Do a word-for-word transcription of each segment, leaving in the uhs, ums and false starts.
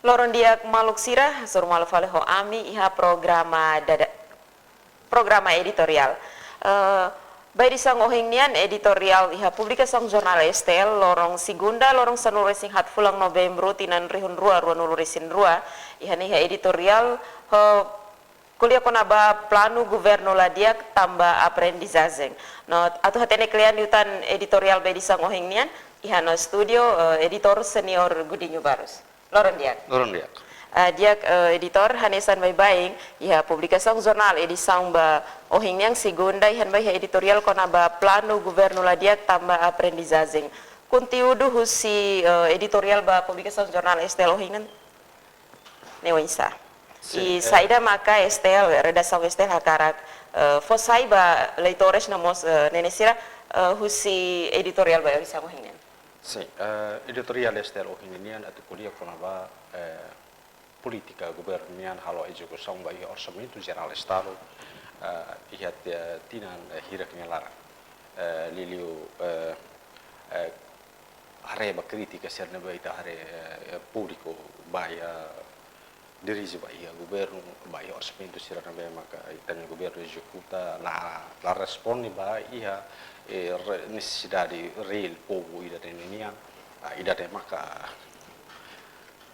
Loron di'ak maluk sira, hasoru malu fali ho ami iha programa dada, programa editoriál. Eh, ba edisaun ohin nian editoriál iha publikasaun jornál S T L loron segunda, loron sanulu-resin-haat fulan Novembru tinan rihun rua rua-nulu-resin-rua. Iha ne'e iha editoriál, eh, ko'alia kona-ba planu governu la di'ak tanba aprendizajen. No, atu hatene kle'an liután editoriál ba edisaun ohin nian, iha ona estúdiu, eh, editór seniór Godinho Barros. Loron di'ak. Loron di'ak. Eh, di'ak, eh, editór, hanesan baibain iha publikasaun jornál edisaun ba ohin nian segunda, iha ne'ebá iha editoriál kona-ba planu governu la di'ak tanba aprendizajen. Konteúdu husi, eh, editoriál ba publikasaun jornál S T L ohin nian ne'e oinsá? Sin, I eh, saida maka S T L, redasaun S T L hakarak, eh, fó sai ba leitores no mós, eh, ne'e sira, eh, husi editoriál ba edisaun ohin nian? Sin, eh, editoriál S T L ohin nian atu ko'alia kona-ba, eh, polítika governu nian halo ezekusaun ba iha Orsamentu Jerál Estadu, eh, iha ti-, tinan, eh, hirak nia laran. Eh, liuliu, eh, eh, haree ba krítika sira ne'ebé ita haree, eh, públiku ba iha, dirije ba iha governu, ba iha orsamentu sira ne'ebé maka ita-nia governu ezekuta la, la responde ba iha, eh, re-, nesesidade reál povu ida-ne'e nian, ah, ida-ne'e maka,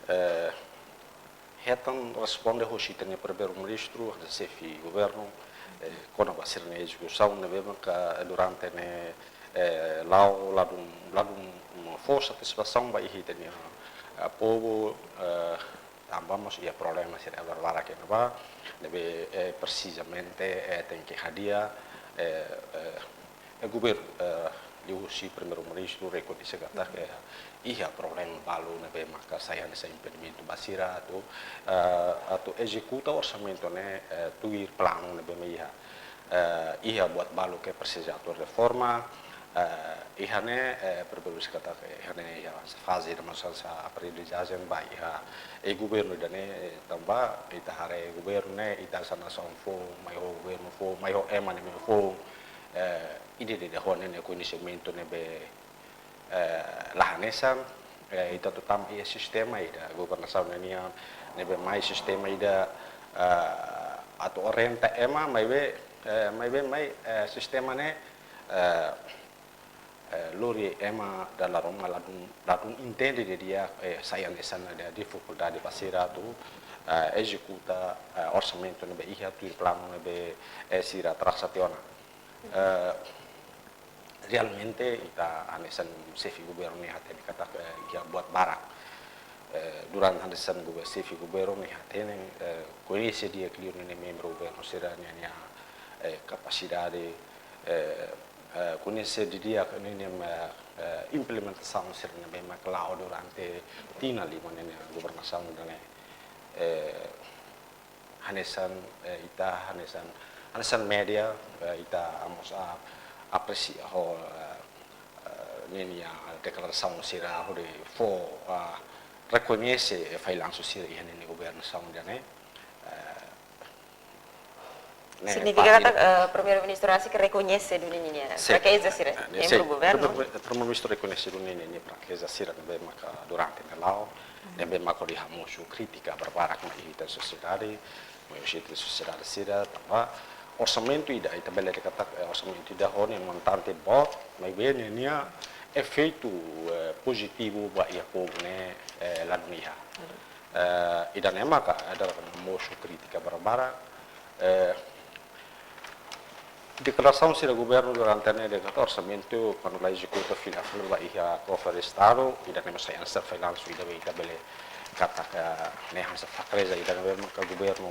eh, hetan responde hosi ita-nia Primeiru-Ministru, hanesan xefe governu, eh, kona-ba sira-nia ezekusaun ne'ebé maka durante ne'e, eh, la'o ladún, ladún fó satisfasaun ba iha ita-nia, eh, povu, eh, tanba mós iha problema sira barbarak iha ne'ebá, ne'ebé, eh, presizamente, eh, tenke hadi'a, eh, eh, eh, governu, eh, liuhusi Primeiru-Ministru rekoñese katak, eh, iha problema balu ne'ebé maka sai hanesan impedimentu ba sira atu, eh, atu ezekuta orsamentu ne'e, eh, tuir planu ne'ebé mak iha. Eh, iha buat balu ke presiza atu reforma, eh, iha ne'e, eh, Primeiru-Ministru katak, eh, iha ne'e iha faze ida mós hanesan aprendizajen ba iha, eh, governu ida-ne'e, eh, tanba ita haree governu ne'e, ita hanesan nasaun foun, mai ho governu foun, mai ho ema ne'ebé foun, eh, ida-idak ho ninia koñesimentu ne'ebé, eh, la hanesan, eh, ita atu tama iha sistema ida governasaun ne'e nian, ne'ebé mai sistema ida, eh, atu orienta ema, maibé, eh, maibé mai, eh, sistema ne'e, eh, eh, lori ema dala ruma ladún, ladún entende didi'ak, eh, sai hanesan difikuldade ba sira atu, eh, ezekuta, eh, orsamentu ne'ebé iha tuir planu ne'ebé, eh, sira trasa tiha ona. Eh, realmente ita hanesan xefe governu ne'e hatene katak, eh, iha buat barak. Eh, durante hanesan gover-, xefe governu ne'e hatene, eh, koñese di'ak liu ninia membru governu sira-nia, nia, eh, kapasidade, eh, eh, koñese didi'ak ninia, eh, eh, implementasaun sira ne'ebé mak la'o durante tinan lima ninia governasaun ida-ne'e. Eh, hanesan, eh, ita hanesan, hanesan média, eh, ita mós, ah, apresia ho, eh, eh, ninia deklarasaun sira hodi fó, ah, rekoñese, eh, fallansu sira iha ninia governasaun ida-ne'e. Eh, ne'e Signifika parte katak, eh, Primeiru-Ministru rasik rekoñese duni ninia, sin, frakeza sira, eh, membru sin, governu? Primeiru-, Primeiru-Ministru rekoñese duni ninia frakeza sira ne'ebé maka durante ne'e la'o, ne'ebé maka hodi hamosu krítika barbarak mai iha sosiedade, mai iha sosiedade sira, tanba orsamentu ida, ita bele dehan katak, eh, orsamentu ida ho ninia montante boot, maibé ninia efeitu, eh, pozitivu ba iha povu ne'e, eh, ladún iha. Eh, ida-ne'e maka, eh, dala ruma mosu krítika barbarak, eh, deklarasaun sira governu durante ne'e dehan katak orsamentu kuandu la ezekuta fila fali ba iha kofre Estadu, ida-ne'e mós sai hanesan fallansu ida be ita bele katak, eh, ne'e hanesan frakeza ida ne'ebé maka governu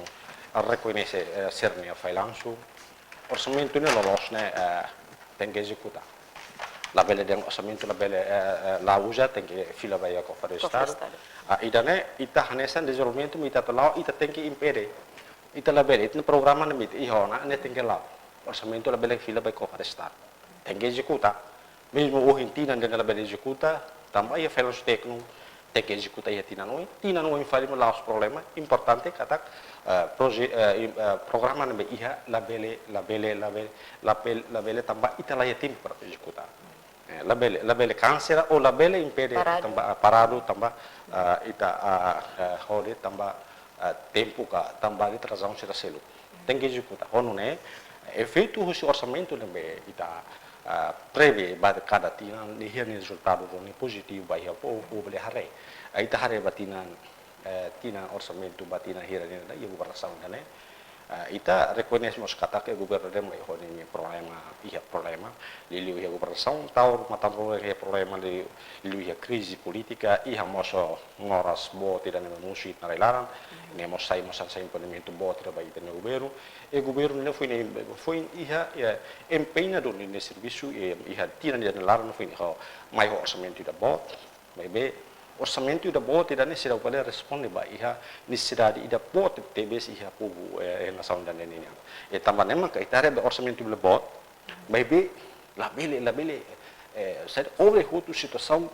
rekoñese, eh, sira-nia fallansu. Orsamentu ne'e loloos ne'e, eh, tenke ezekuta. Labele dehan orsamentu labele, eh, eh, la uza, tenke fila ba iha kofre Estadu. Kofre Estadu. Ah, ida-ne'e ita hanesan dezenvolvimentu mak ita atu la'o, ita tenke impede. Ita labele, ita programa ne'ebé ita iha ona, ne'e tenke la'o. Orsamentu labele fila ba kofre Estadu. Tenke ezekuta. Mezmu ohin tinan ida labele ezekuta, tanba iha fallansu tékniku, tenke ezekuta iha tinan oin, tinan oin fali mak la'ós problema, importante katak, eh, proje-, eh, im-, eh, programa ne'ebé iha labele, labele, labele, labele, labele tanba ita la iha tempu para ezekuta. Eh, labele, labele cancela ou labele impede, paradu. Tanba, ah, paradu, tanba, ah, ita, ah, eh, hodi, tanba, ah, tempu ka, tanba de'it razaun sira seluk. Tenke ezekuta. Ho nune'e, efeitu husi orsamentu ne'ebé ita, ah, prevee ba kada tinan, nia rezultadu rua ne'e pozitivu ba iha povu, povu bele haree. Ah, ita haree ba tinan, eh, tinan orsamentu ba tinan hira ne'e, iha governasaun ida-ne'e. Eh, ita rekoñese mós katak governu ne'e mai ho ninia problema, iha problema. Liuliu iha governasaun, tau matan rua iha problema, liuliu iha krize polítika, iha mós moras boot ida-ne'e mosu iha rai-laran, ne'e mós sai mós hanesan impedimentu boot ida ba ita-nia governu. I governu ne'e foin, foin iha, iha empeñu duni nia servisu, i iha tinan ida-ne'e laran foin iha mai ho orsamentu ida boot. Maibé orsamentu ida boot ida-ne'e seidauk bele responde ba iha nesesidade ida boot tebes iha povu, eh, nasaun ida-ne'e nian. I tanba ne'e maka ita haree orsamentu bele boot, maibé labele, labele, eh, sai obre hotu situasaun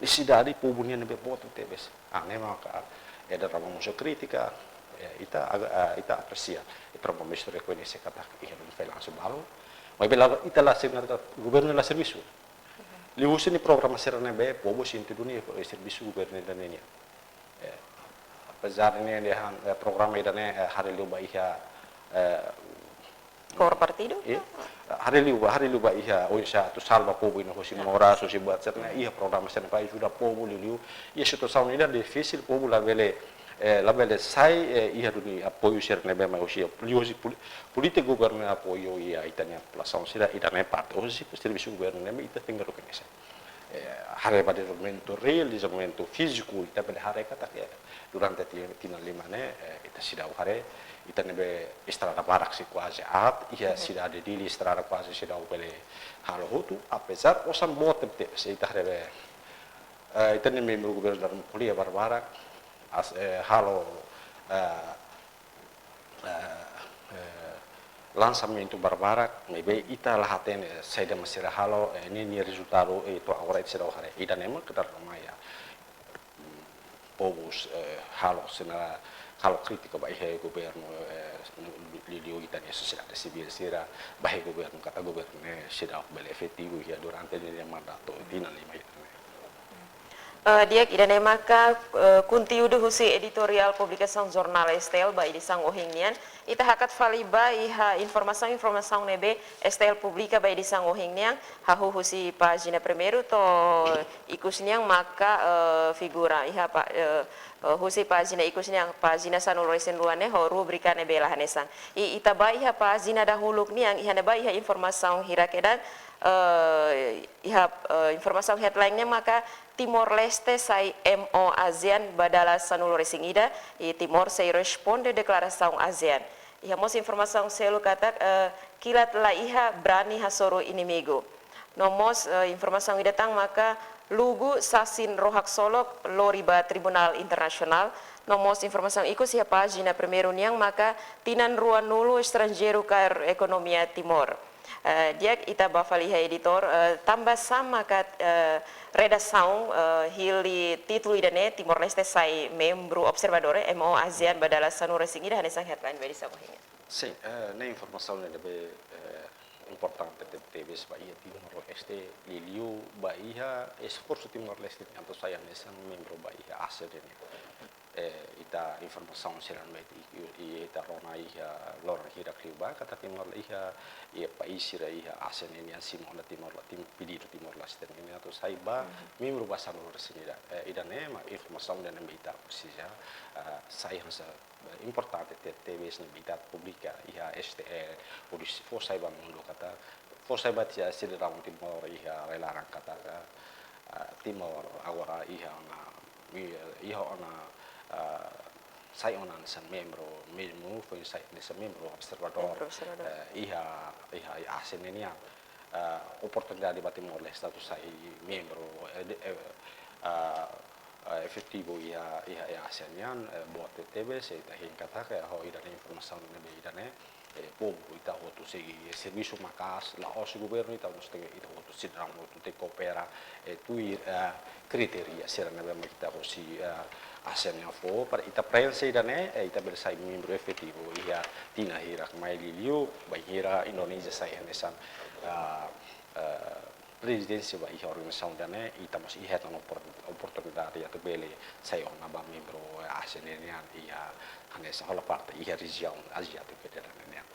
nesesidade povu nian ne'ebé boot tebes. Ah, ne'e maka, eh, dala ruma mós kritika, eh, ita aga-, ah, ita apresia, i Primeiru-Ministru rekoñese katak iha duni felansu balu. Maibé la, ita la sirna governu la servisu. Liuhusi ninia programa sira ne'ebé povu sente duni, eh, servisu governu ida-ne'e nian. Eh, apezar ne'e dehan, eh, programa ida-ne'e, eh, haree liu ba iha, eh, kór partidu? Eh, haree liu ba, haree liu ba iha oinsá atu salva povu ida-ne'e hosi moras, hosi buat sira-ne'e, iha programa sira-ne'e ba ajuda povu liuliu. Iha situasaun ida difisil povu labele, eh, labele sai, eh, iha duni apoiu sira ne'ebé mai hosi, liuhusi poli-, polítika governu apoiu iha ita-nia populasaun sira, ida-ne'e parte hosi servisu governu ne'ebé ita tenke rekoñese. Eh, haree ba dezenvolvimentu reál, dezenvolvimentu fíziku, ita bele haree katak, eh, durante ti-, tinan lima ne'e, eh, ita seidauk haree, ita ne'ebé estrada barak sei kuaze aat, iha sidade Dili estrada kuaze seidauk bele halo hotu, apezar osan boot tebes, ita haree, eh, ita-nia membru governu dalan ko'alia barbarak, as-, eh, halo, eh, eh, eh, lansamentu barbarak, maibé ita la hatene saida mak sira halo, eh, ninia rezultadu, eh, to'o agora ita seidauk haree. Ida-ne'e mak dala ruma iha, mm, povu, eh, halo sira halo krítika ba iha governu, eh, liuliu ita-nia sosiedade sivíl sira, ba iha governu katak governu ne'e seidauk bele efetivu iha durante ninia mandatu tinan lima ida-ne'e. Eh, di'ak, ida-ne'e maka, eh, konteúdu husi editoriál publikasaun jornál S T L ba edisaun ohin nian. Ita hakat fali ba iha informasaun-informasaun ne'ebé S T L publika ba edisaun ohin nian, hahú husi pájina primeiru to'o ikus nian maka, eh, figura iha pa-, eh, eh, husi pájina ikus nian, pájina sanulu-resin-rua ne'e ho rubrika ne'ebé la hanesan. I ita ba iha pájina dahuluk nian, iha ne'ebá iha informasaun hira kedan, eh, iha, eh, informasaun headline ne'e maka Timor-Leste sai M O ASEAN ba dala sanulu-resin-ida, i Timor sei responde deklarasaun ASEAN. Iha mós informasaun seluk katak, eh, kilat la iha brani hasoru inimigu. No mós, eh, informasaun ida tan maka Lugu sasin rohak solok lori ba Tribunál Internasionál. No mós informasaun ikus iha pájina primeiru nian maka tinan ruanulu estranjeiru kaer ekonomia Timor. Eh, di'ak, ita ba fali iha editór, eh, tanba sá maka, eh, redasaun, eh, hili títulu ida-ne'e Timor-Leste sai membru observadór, eh, M O ASEAN ba dala sanulu-resin-ida hanesan headline ba edisaun ohin nian. Sin, eh, ne'e informasaun ne'ebé, eh, importante te-, tebes ba iha Timor-Leste, liuliu ba iha esforsu Timor-Leste nian atu sai hanesan membru ba iha ASEAN nian. Eh, ita informasaun sira ne'ebé i-, i-, ita rona iha loron hirak liubá, katak Timor iha, iha país sira iha ASEAN nian simu ona Timor, Tim-, pedidu Timor-Leste nian atu sai ba membru ba sanulu-resin-ida. Eh, ida-ne'e mak informasaun ida ne'ebé ita presiza, eh, sai hanesan, eh, importante te-, tebes ne'ebé ita publika iha S T L, hodi fó sai ba mundu katak, fó sai ba tiha sidadaun Timor iha rai-laran katak, eh, Timor agora iha ona, i-, iha ona, eh, sai ona hanesan membru, mezmu foin sai hanesan membru observadór, membru observadór, eh, iha, iha, iha ASEAN nian. Eh, oportunidade ba Timor-Leste atu sai membru, eh, de-, eh, eh, eh, efetivu iha, iha, iha ASEAN nian, eh, boot tebes, ita hein katak, eh, ho ida-ne'e informasaun ne'ebé ida-ne'e, eh, povu ita hotu sei servisu maka'as, la'ós governu, ita mós tenke, ita hotu sidadaun hotu tenke koopera, eh, tuir, eh, kritéria sira ne'ebé mak ita hosi, eh, ASEAN nian fó, para ita prenxe ida-ne'e, eh, ita bele sai membru efetivu iha tinan hirak mai liuliu, bainhira Indonézia sai hanesan, eh, eh, prezidénsia ba iha organizasaun ida-ne'e, ita mós iha tan opor-, oportunidade atu bele sai ona ba membru, eh, ASEAN nian iha, hanesan hola parte iha rejiaun Aziátiku ida-ne'e nian.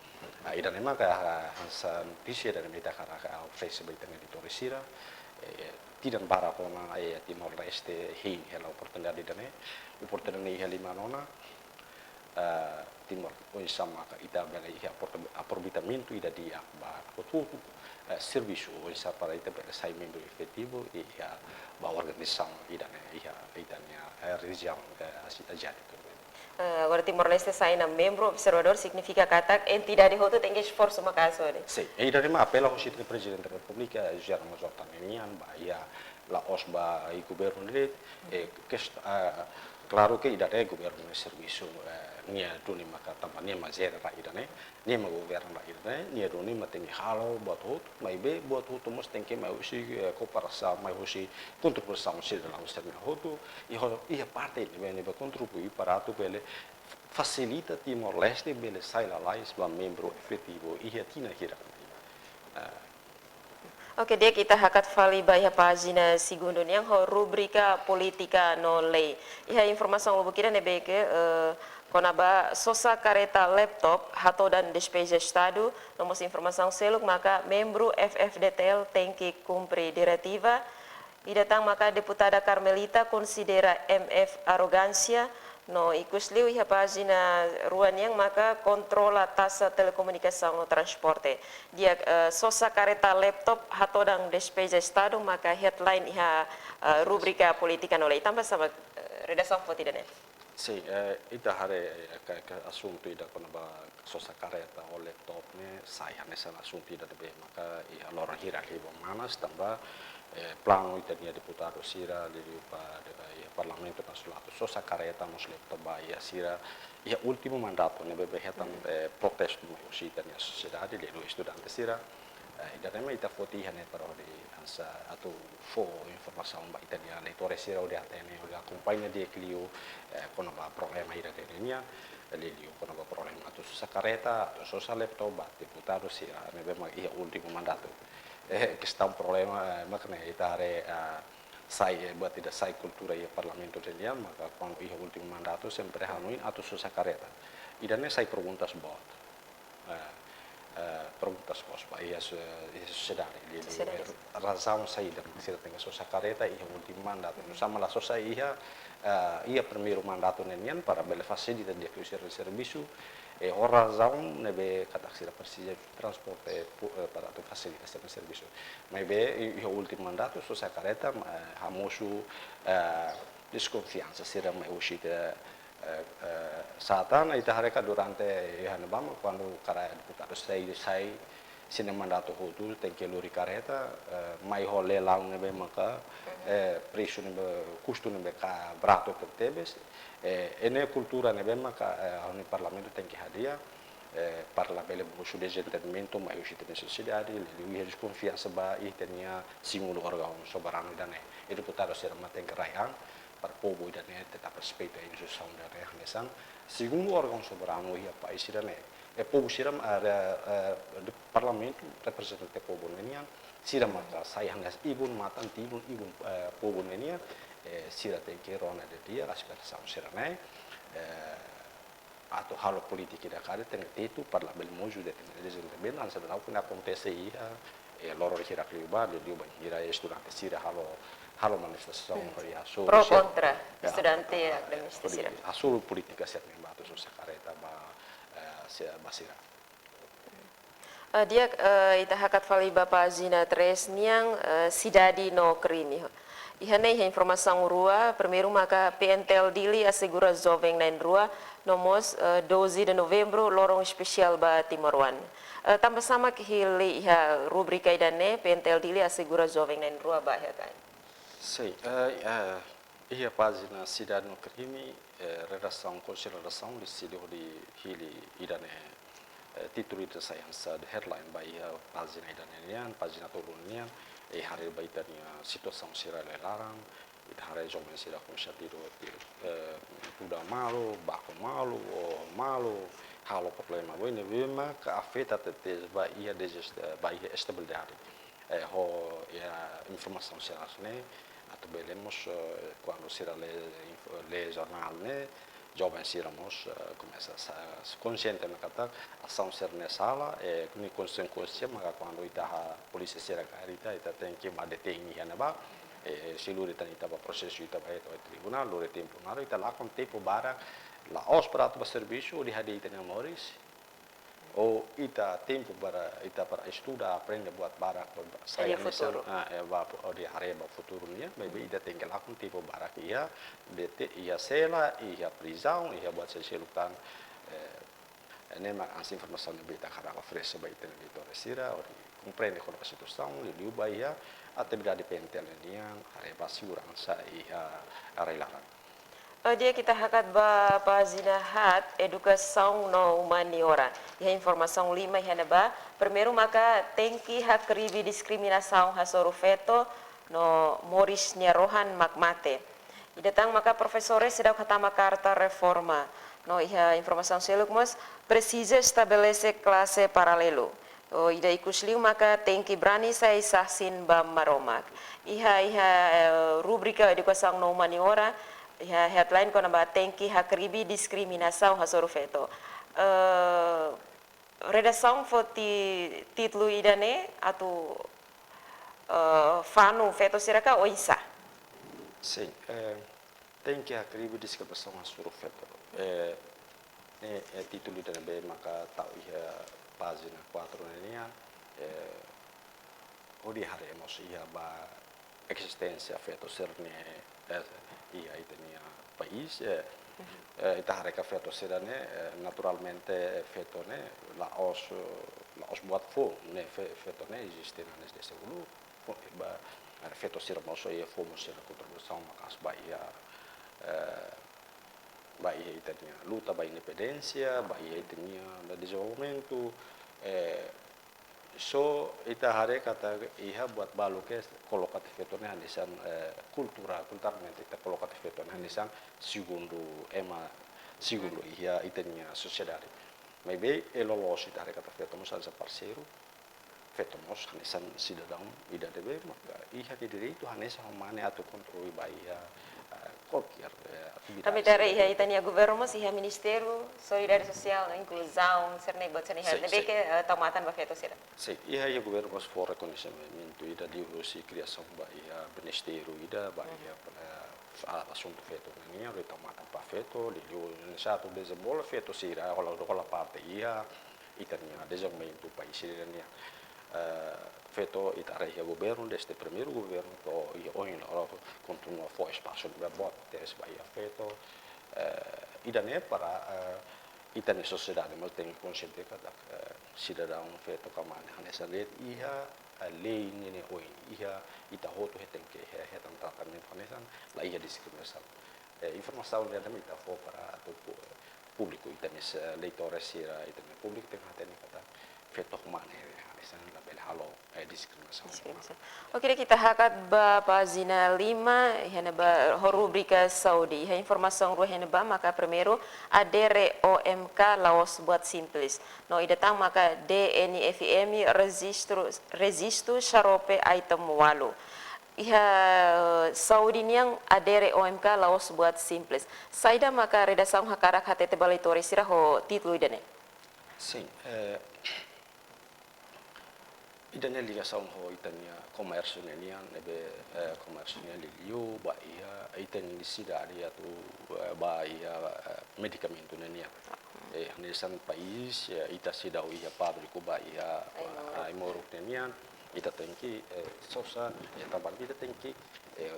Ah, ida-ne'e maka, ah, hanesan notísia ida-ne'e mak ita hakarak, ah, oferese ba ita-nia leitór sira, eh, tinan barak ona, eh, Timor-Leste hein hela oportunidade ida-ne'e, oportunidade ne'e iha liman ona, eh, Timor, oinsá maka ita bele iha apro-, aproveitamentu ida di'ak ba hotu-hotu, eh, servisu, oinsá para ita bele sai membru efetivu iha ba organizasaun ida-ne'e iha ita-nia, eh, rejiaun, eh, Asi-, Aziátiku. Eh, agora Timor-Leste sai ona membru observadór, signifika katak entidade hotu tenke esforsu maka'as ona. Sin, ida-ne'e mak apela husi ita-nia Prezidente Repúblika, José Ramos Horta nian, ba iha la'ós ba iha governu de'it, eh, kest-, ah, klaru ke ida-ne'e governu nia servisu, eh, nia duni maka tanba nia mak jere rai ida-ne'e, nia mak governa rai ida-ne'e, nia duni mak tenke halo buat hotu, maibé buat hotu mós tenke mai husi, eh, kooperasaun, mai husi kontribuisaun sira dalam sira hotu, iha, iha parte ne'ebé, ne'ebé kontribui para atu bele fasilita Timor-Leste bele sai lalais ba membru efetivu iha tinan hirak. Eh, Oke, di'ak, ita hakat fali ba iha pájina segundu nian ho rubrika polítika no lei. Iha informasaun lubuk ida ne'ebé ke, eh, kona-ba sosa karreta laptop hatodan despeza Estadu, no mós informasaun seluk maka membru F F D T L tenke kumpre diretiva. Ida tan maka deputada Carmelita konsidera M F arogánsia, no ikus liu iha pájina rua nian maka kontrola taxa telekomunikasaun no transporte. Di'ak, eh, sosa karreta laptop hatodan despeza Estadu maka headline iha, eh, rubrika polítika no lei. Tanba sá, eh, redasaun foti ida-ne'e? Sin, eh, ita haree, eh, ke, ke asuntu ida kona-ba sosa karreta ho laptop ne'e sai hanesan asuntu ida ne'ebé maka iha loron hirak liu manas tanba, eh, planu ita-nia deputadu sira liuliu ba, de, iha Parlamentu Nasionál atu sosa karreta mós laptop ba iha sira iha últimu mandatu ne'ebé hetan, eh, protestu mai husi ita-nia sosiedade liuliu estudante sira. Eh, ida-ne'e mak ita foti iha ne'e para hodi hanesan atu fó informasaun ba ita-nia leitór sira hodi hatene, hodi akompaña di'ak liu, eh, kona-ba problema ida-ne'e nian, liuliu kona-ba problema atu sosa karreta, atu sosa laptop ba deputadu sira ne'ebé mak iha últimu mandatu. Eh, kestaun problema, eh, mak ne'e ita haree, eh, sai, eh, buat ida sai kultura iha Parlamentu ida-ne'e nian, maka kuandu iha últimu mandatu sempre hanoin atu sosa karreta. Ida-ne'e sai perguntas boot. Eh, eh, perguntas boot ba iha so-, iha sosiedade, iha, iha Sosiedade. Razaun saida mak sira tenke sosa karreta iha últimu mandatu. Tanba sá mak la sosa iha, eh, iha primeiru mandatu ne'e nian para bele fasilita di'ak liu sira-nia servisu, eh, ho razaun ne'ebé katak sira presiza transporte pu-, eh, para atu fasilita sira-nia servisu. Maibé i-, iha últimu mandatu sosa karreta, eh, hamosu, eh, deskonfiansa sira mai husi ita, eh, eh, sá tan ita haree katak durante iha ne'ebá mak kuandu karreta deputadu sai, sai sira-nia mandatu hotu tenke lori karreta, eh, mai ho leilaun ne'ebé maka, eh, presu ne'ebé, kustu ne'ebé ka baratu tebetebes, eh, ida-ne'e kultura ne'ebé maka, eh, ha'u-nia Parlamentu tenke hadi'a, eh, para labele mosu dezentendimentu mai husi ita-nia sosiedade, liuliu iha deskonfiansa ba ita-nia segundu órgaun soberanu ida-ne'e. I deputadu sira mak tenke rai an, para povu ida-ne'e tetap respeita instituisaun ida-ne'e hanesan segundu órgaun soberanu iha país ida-ne'e. I povu sira, eh, re-, eh, de Parlamentu reprezenta povu ne'e nian, sira maka sai hanesan ibun matan tilun ibun, eh, povu ne'e nian, eh, sira tenke rona didi'ak aspirasaun sira-ne'e, eh, atu halo polítika ida karik tenke tetu para labele mosu dezentendimentu hanesan dadaun ne'e akontese iha, eh, loron hirak liubá, liuliu bainhira estudante sira halo, halo manifestasaun, hmm, iha hasoru, pro sira, kontra, ya, estudante, ya, akademista sira, hasoru polítika sira-ne'e ba atu sosa karreta ba, eh, sira, ba sira. Eh, di'ak, eh, ita hakat fali ba pájina três nian, eh, sidade no krime. Iha ne'e iha informasaun rua, primeiru maka P N T L Dili asegura joven na'in-rua, no mós, eh, doze de novembro, loron espesiál ba timoroan. Eh, tanba sá mak hili iha rubrika ida-ne'e, P N T L Dili asegura joven na'in-rua ba iha kain. Sin, eh, eh, iha pájina sidade no krime, eh, redasaun, konsellu redasaun deside hodi hili ida-ne'e, eh, títulu ida sai hanesan headline ba iha pájina ida-ne'e nian, pájina tolu nian, eh, haree ba ita-nia situasaun sira iha laran, ita haree joven sira komesa tiru, eh, tuda malu, baku malu, oho malu, halo problema. Buat ne'ebé maka afeta tebes ba iha dezas-, ba iha estabilidade. eh, ho iha informasaun sira ne'e, atu bele mós, eh, kuandu sira lee inf-, lee jornál ne'e, joven sira mós, eh, komesa sa-, konxiente ona katak asaun sira ne'e sala, eh, nia konsekuénsia maka kuandu ita ha polísia sira kaer ita, ita tenke bá detein iha ne'ebá, eh, se lori tan ita bá prosesu ita bá hetan iha tribunál, lori tempu naruk, ita lakon tempu barak, la'ós para atu bá servisu, hodi hadi'a ita-nia moris, ou ita tempu para ita para estuda, aprende buat barak, para sai hanesan futuru. Ah, eh, ba, hodi haree ba futuru nian, maibé ita tenke lakon tempu barak iha, dete, iha sela, iha prizaun, iha buat seluk-seluk tan, eh, ne'e mak hanesan informasaun ne'ebé ita hakarak oferese ba ita-nia leitór sira, hodi komprende kona-ba situasaun, liuliu ba iha atividade P N T L nian, haree ba seguransa iha rai-laran. Oke, ita hakat ba pájina haat, edukasaun no umaniora. Iha informasaun lima iha ne'ebá. Primeiru maka tenke hakribi diskriminasaun hasoru feto no moris nia rohan mak mate. Ida tan maka profesór seidauk hatama karta reforma. No iha informasaun seluk mós presiza estabelese klase paralelu. No ida ikus liu maka tenke brani sai sasin ba Maromak. Iha, iha, eh, rubrika edukasaun no umaniora, iha headline kona-ba tenke hakribi diskriminasaun hasoru feto. Eh, redasaun foti títulu ida-ne'e atu, eh, fanu feto sira ka oinsá? Sin, eh, tenke hakribi diskriminasaun hasoru feto. Eh, ne'e, eh, títulu ida ne'ebé maka tau iha pájina quatro ne'e nian, eh, hodi haree mós iha ba ezisténsia feto sira-ne'e, eh, iha ita-nia país, eh, eh, ita haree katak feto sira-ne'e, eh, naturalmente feto ne'e la'ós, la'ós buat foun, ne'e fe-, feto ne'e eziste hanesan dezde uluk, fo-, ba, eh, feto sira mós iha fó mós sira kontribuisaun maka'as ba iha, eh, ba iha ita-nia luta ba independénsia, ba iha ita-nia dezenvolvimentu, eh, só ita haree katak iha buat balu ke koloka tiha feto ne'e hanesan, eh, kultura, kulturalmente ita koloka tiha feto ne'e hanesan segundu ema, segundu iha ita-nia sosiedade. Maibé, eh, loloos ita haree katak feto mós hanesan parseiru, feto mós hanesan sidadaun ida ne'ebé maka iha nia direitu hanesan ho mane atu kontribui ba iha, eh, kualkér, eh, atividade. Tanba ita haree iha ita-nia governu mós iha Ministériu Solidariedade Sosiál no Inkluzaun, sira-ne'e buat sira-ne'e iha, sin, ne'ebé sin, ke, eh, tau matan ba feto sira. Sin, iha, iha governu mós fó rekoñesimentu ida liuhusi kriasaun ba iha ministériu ida, ba, mhm, iha, eh, a-, asuntu feto nian, hodi tau matan ba feto, liuliu hanesan atu dezenvolve feto sira, hola, hola parte iha ita-nia dezenvolvimentu país sira-nian. Eh, feto ita haree iha governu, dezde primeiru governu to'o iha ohin loron kontinua fó espasu ne'ebé boot tebes ba iha feto. Eh, ida-ne'e para, eh, ita-nia sosiedade mós tenke konxiente katak, eh, sidadaun feto ka mane hanesan de'it iha, eh, lei ninia oin, iha ita hotu hetan ke, he-, hetan tratamentu hanesan, la iha diskriminasaun. Eh, informasaun ida-ne'e mak ita fó para atu pu-, públiku, ita-nia, eh, leitór sira, ita-nia públiku tenke hatene katak feto mane hanesan labele halo, eh, diskriminasaun. Diskriminasaun. Oke, ita hakat ba pájina lima, iha ne'ebá ho rubrika saúde. Iha informasaun rua iha ne'ebá, maka primeiru, adere O M K la'ós buat simples. No ida tan maka D N F M rejistu, rejistu xarope item ualu. Iha saúde nian adere O M K la'ós buat simples. Saida maka redasaun hakarak hatete ba leitór sira ho títulu ida-ne'e? Sin, eh, ida-ne'e ligasaun ho ita-nia komérsiu ne'e nian, ne'ebé, eh, komérsiu nian liuliu ba iha ita-nia nesesidade atu, eh, ba iha, eh, medikamentu ne'e nian. Eh, hanesan país, eh, ita seidauk iha fábriku ba iha, ai-moruk, ai-moruk ne'e nian, ita tenke, eh, sosa, eh, tanba ita tenke, eh,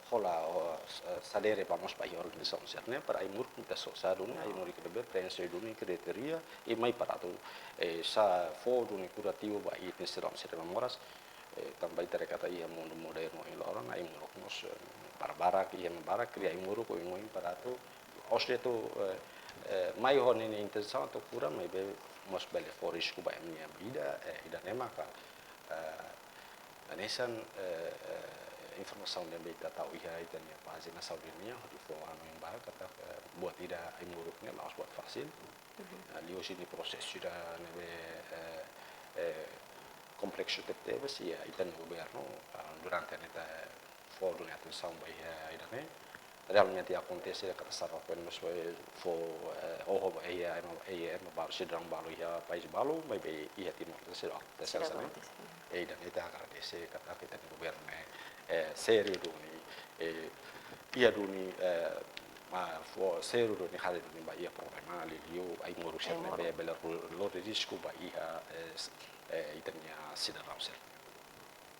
hola, ho, sa-, sadere ba mós ba iha organizasaun sira-ne'e, para ai-moruk ita sosa duni, ai-moruk ne'ebé preenxe duni kritéria, i mai para atu, eh, sa fó duni kurativu ba iha ita-nia sidadaun sira-ne'ebé moras, eh, tanba ita haree katak iha mundu modernu ohin loron, ai-moruk mós, eh, barak-barak, iha ema barak kria ai-moruk oioin para atu, la'ós de'it atu, eh, eh, mai ho ninia intensaun atu kura, maibé mós bele fó risku ba ema nia vida, eh, ida-ne'e maka, eh, hanesan, eh, eh, informasaun ne'ebé ita tau iha ita-nia pájina saúde nian, hodi fó hanoin ba katak, eh, buat ida ai-moruk ne'e la'ós buat fasil. Mhm. Eh, liuhusi nia prosesu ida ne'ebé, eh, eh, kompleksu tebetebes, iha ita-nia governu, ah, durante ne'e ita fó duni atensaun ba iha ida-ne'e. Realmente akontese katak sira fó, fó, eh, oho ba iha, iha, iha, iha balu, sidadaun balu iha país balu, maibé iha Timor sira akontese. Sira hanesan ne'e. Akontese. I ida-ne'e ita agradese katak ita-nia governu ne'e, eh, sériu duni, eh, iha duni, eh, ma fó sériu duni, haree duni ba iha problema, liuliu ai-moruk sira-ne'e, ai-moruk, be-, bele lori risku ba iha, eh, s-, eh, ita-nia sidadaun sira.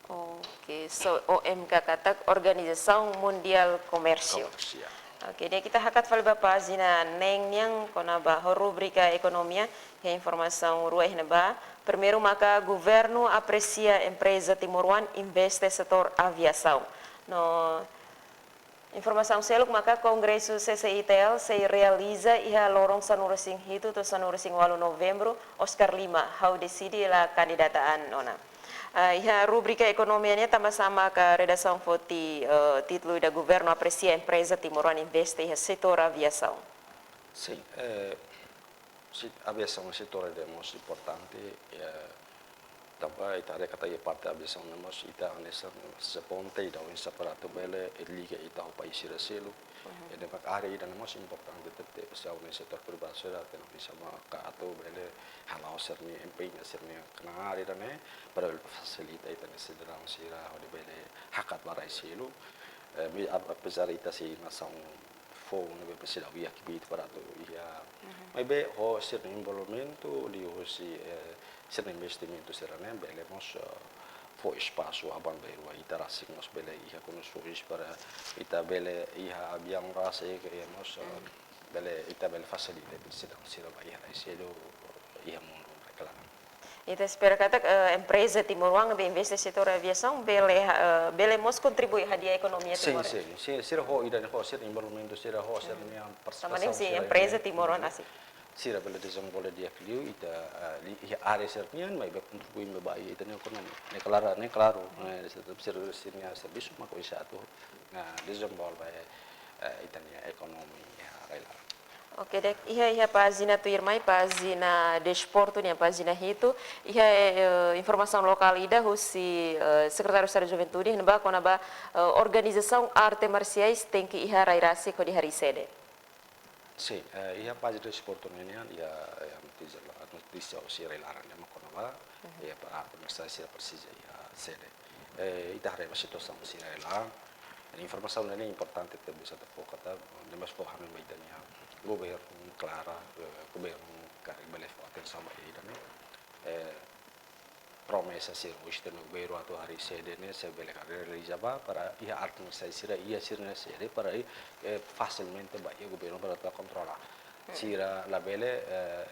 Oke, so O M K katak Organizasaun Mundiál Komérsiu. Komérsiu, ya. Oke, di'ak, ita hakat fali ba pájina neen nian kona-ba ho rubrika ekonomia, iha informasaun rua iha ne'ebá. Primeiru maka governu apresia empreza timoroan investe setór aviasaun. No informasaun seluk maka Kongresu C C I T L sei realiza iha loron sanulu-resin-hitu to'o sanulu-resin-ualu Novembru, Oscar Lima ha'u deside la kandidata an ona. Ah, iha rubrika ekonomia nian tanbasá maka redasaun foti, eh, títulu ida governu apresia empreza timoroan investe iha setór aviasaun. Sin, eh, si-, aviasaun setór ida mós importante, eh, tanba ita haree katak iha parte aviasaun ne'e mós ita hanesan ponte ida oinsá para atu bele liga ita ho país sira seluk. Mhm. Ida mak área ida ne'e mós importante tebetebes, se ha'u-nia setór privadu sira hatene oinsá maka atu bele hala'o sira-nia empreenda sira-nia knaar ida-ne'e, para bele fasilita ita-nia sidadaun sira hodi bele hakat ba rai seluk. Eh, mi-, ap-, apezar ita sei nasaun foun ne'ebé presiza iha kbiit para atu iha. Mhm. Maibé ho sira-nia envolvimentu liuhusi, eh, sira-nia investimentu sira-ne'e bele mós, eh, fó espasu aban-bainrua ita rasik mós bele iha kondisaun para ita bele iha aviaun rasik, iha mós, eh, mhm, bele ita bele fasilita ita sidadaun sira ba iha rai seluk, iha mundu rai klaran. Ita espera katak, eh, empreza timoroan ne'ebé investe setór aviasaun bele, eh, bele mós kontribui hadi'a ekonomia Timor. Sin, sin, sin, sira ho ida-ne'e ho sira envolvimentu sira ho sira-nia partisipasaun sira, sin, empreza timoroan rasik. Sira bele dezenvolve di'ak liu ita, eh, li-, iha área sira-nian, maibé kontribui ba iha ita-nia ekonomia. Ne'e klaru, ne'e klaru, eh, sira, sira-nia servisu maka oinsá atu, eh, dezenvolve, eh, ita-nia ekonomia rai laran. Oke, di'ak, iha, iha pájina tuirmai, pájina desportu nian, pájina hitu, iha, eh, informasaun lokál ida husi, eh, Sekretáriu Estadu Juventude, iha ne'ebá kona-ba, eh, organizasaun arte marsiais tenke iha rai rasik hodi harii sede. Sin, eh, iha pájina desportu nian, iha, eh, notísia la-, notísia husi rai laran nian mak kona-ba, mhm, iha para arte marsiais sira presiza iha sede. Eh, ita haree ba situasaun sira rai laran. Informasaun ne'e importante tebes atu fó katak, ne'e mós fó hanoin ba ita-nia governu, klaru, eh, governu karik bele fó atensaun ba ida-ne'e. Eh, promesa sira husi ita-nia governu atu harii sede ne'e sei bele realiza ba para iha arte marsiais sira iha sira-nia sede para, eh, fasilmente ba iha governu para atu kontrola. Hmm. Sira labele, eh,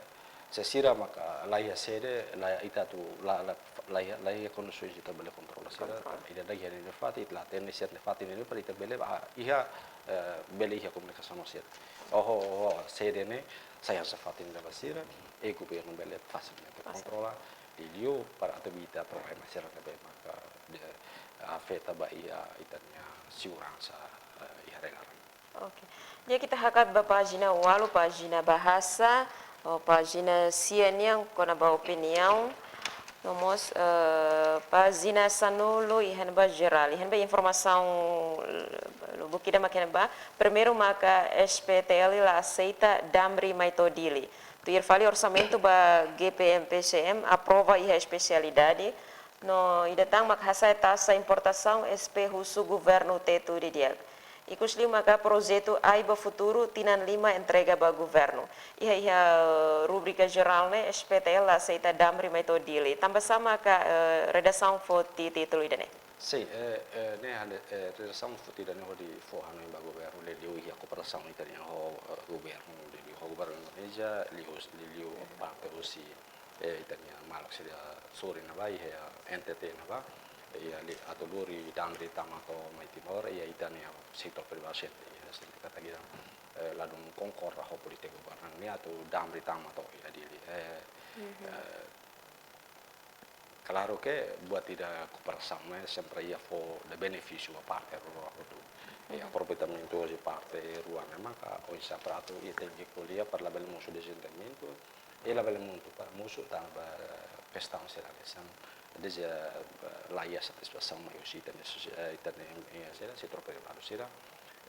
se sira maka la iha sede, la ita atu la, la, la iha, la iha kondisaun ita bele kontrola sira, kontrola. Ita dagi iha ne'e fatin, ita la hatene sira-nia fatin ne'e para ita bele ba iha, eh, bele iha komunikasaun ho sira. Oho, oho, sede ne'e sai hanesan fatin ida ba sira, i governu bele fasilmente, fasil, kontrola, liuliu para atu evita problema sira ne'ebé maka, eh, afeta ba iha ita-nia seguransa, eh, iha rai laran. Oke. Di'ak, ita hakat ba pájina ualu, pájina bahasa, ou pájina sia nian kona-ba opiniaun. No mós, eh, pájina sanulu iha ne'ebá jerál, iha ne'ebá informasaun, eh, lubuk ida mak iha ne'ebá. Primeiru maka S P T L la aseita Damri mai to'o Dili. Tuir fali orsamentu ba G P M P C M aprova iha espesialidade. No ida tan mak hasa'e taxa importasaun S P husu governu tetu didi'ak. Ikusliu maka projetu Ai ba Futuru tinan lima entrega ba governu. Iha, iha rubrika jerál ne'e S P T L la aseita Damri mai to'o Dili. Tanbasá maka, eh, redasaun foti títulu ida-ne'e? Sin, eh, eh, ne'e hane, eh, redasaun foti ida-ne'e hodi fó hanoin ba governu, liuliu iha kooperasaun ita-nian ho, eh, governu, liuliu ho governu Indonézia, liuliu, liuliu parte husi, eh, ita-nia maluk sira sorin ne'ebá iha N T T ne'ebá, iha li-, atu lori Damri tama to'o mai Timor, iha ita-nia setór privadu sira, iha sira katak ida, eh, ladún konkorda ho polítika governu nian atu Damri tama to'o iha Dili. Eh, mhm, eh, klaru ke buat ida kooperasaun ne'e sempre iha fó de benefísiu ba parte rua hotu. E, mhm, aproveitamentu husi parte rua ne'e maka oinsá para atu ita tenke ko'alia para labele mosu dezentendimentu, i labele mosu para mosu tanba kestaun sira hanesan, dezde, eh, la iha satisfasaun mai husi ita-nia sosie-, eh, ita-nia, eh, sira, setór privadu sira.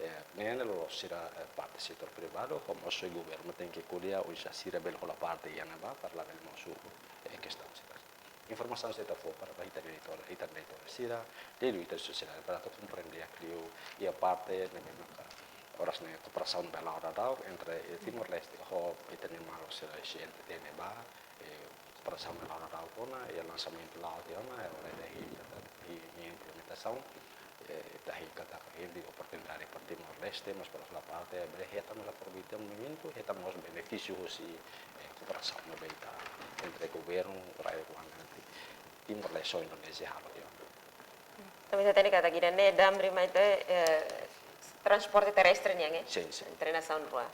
Eh, ne'e ne'e loloos sira, eh, parte setór privadu, ho mós governu tenke ko'alia oinsá sira bele hola parte iha ne'ebá, para labele mosu, eh, kestaun sira. Informasaun sira ita fó para, para ita-nia leitór, ita-nia leitór sira, liuliu ita sosiedade, para atu komprende di'ak liu, iha parte ne'ebé maka oras ne'e kooperasaun ne'ebé la'o daudaun entre, eh, Timor-Leste ho ita-nia maluk sira husi N T T ne'ebá, eh, kooperasaun ne'ebé la'o daudaun ona, iha lansamentu la'o tiha ona, eh, ora ida-ne'e, eh, implementasaun, eh, ita hein katak hein oportunidade para Timor-Leste, mas para sua parte, bele hetan mós aproveitu momentu, hetan mós benefísiu husi, eh, kooperasaun ne'ebé ita entre governu, rai, Timor-Leste ho Indonézia halo tiha ona. Tanba ita hatene katak ida-ne'e Damri mai to'o, eh, transporte terrestre nian, eh? Sin, sin. Entre nasaun rua.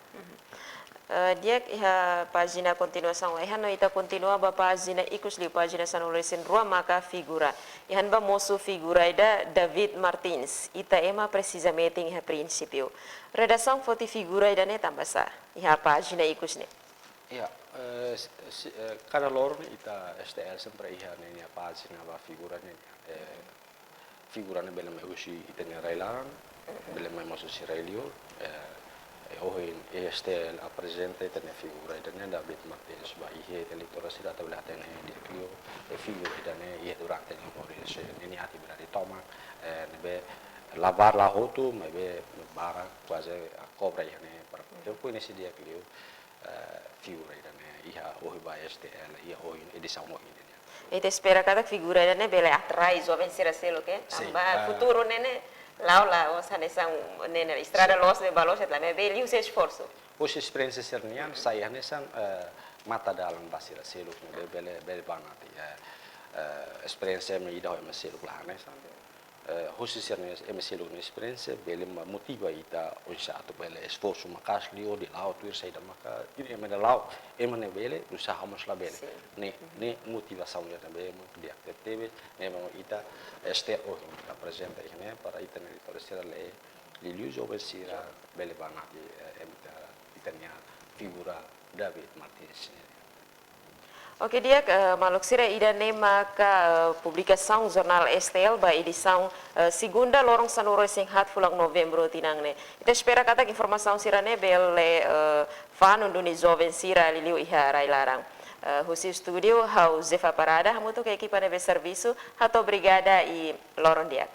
Eh, di'ak, iha pájina kontinuasaun, iha no ita kontinua ba pájina ikus liu, pájina sanulu-resin-rua maka figura. Iha ne'ebá mosu figura ida David Martins. Ita ema presiza metin iha prinsípiu. Redasaun foti figura ida-ne'e tanbasá? Iha pájina ikus ne'e. Ya, eh, si-, si-, eh, kada loron ita S T L sempre iha ninia pájina ba figura ne'e, eh, figura ne'e bele mai husi ita-nia rai-laran, bele mai mós husi rai-liur, eh, eh, ohin S T L aprezenta ita-nia figura ida-ne'e David Martins ba iha ita leitór sira atu bele hatene di'ak liu, eh, figura ida-ne'e iha durante nia moris, eh, ninia atividade tomak, eh, ne'ebé labar la hotu, maibé barak kuaze, ah, kobra iha ne'e para ita koñese di'ak liu, eh, figura ida-ne'e iha ohin ba S T L, iha ohin edisaun ohin ne'e. Ita espera katak figura ida-ne'e bele atrai joven sira seluk, eh? Sin, tanba, ah, futuru ne'e ne'e la'o la, o hanesan ne'e ne'e estrada loos ne'e ba loos, et la, maibé liuhusi esforsu. Husi esperiénsia sira-nian, sai hanesan, eh, matadalan ba sira seluk ne'ebé bele, bele banati, eh, eh, esperiénsia ema ida ho ema seluk la hanesan. Eh, husi sira-nia, ema seluk nia esperiénsia bele ma-, motiva ita oinsá atu bele esforsu maka'as liu hodi la'o tuir saida maka ita ema ida la'o, ema ne'e bele, nusá ha'u mós labele. Sin. Ne'e, ne'e motivasaun ida ne'ebé mak di'ak tebetebes, ne'e mak ita S T L ohin ita aprezenta iha ne'e para ita-nia leitór sira le, liuliu joven sira bele banati, eh, ema ita, ita-nia figura David Martins ne'e. Oke, di'ak, eh, maluk sira, ida-ne'e maka, eh, publikasaun jornál S T L ba edisaun, eh, segunda loron sanulu-resin-haat fulan Novembru tinan ne'e. Ita espera katak informasaun sira-ne'e bele, eh, fanu duni joven sira liuliu iha rai-laran. Eh, husi estúdiu, ha'u Zefa Parada, hamutuk ho ekipa ne'ebé servisu, hato'o obrigada i loron di'ak.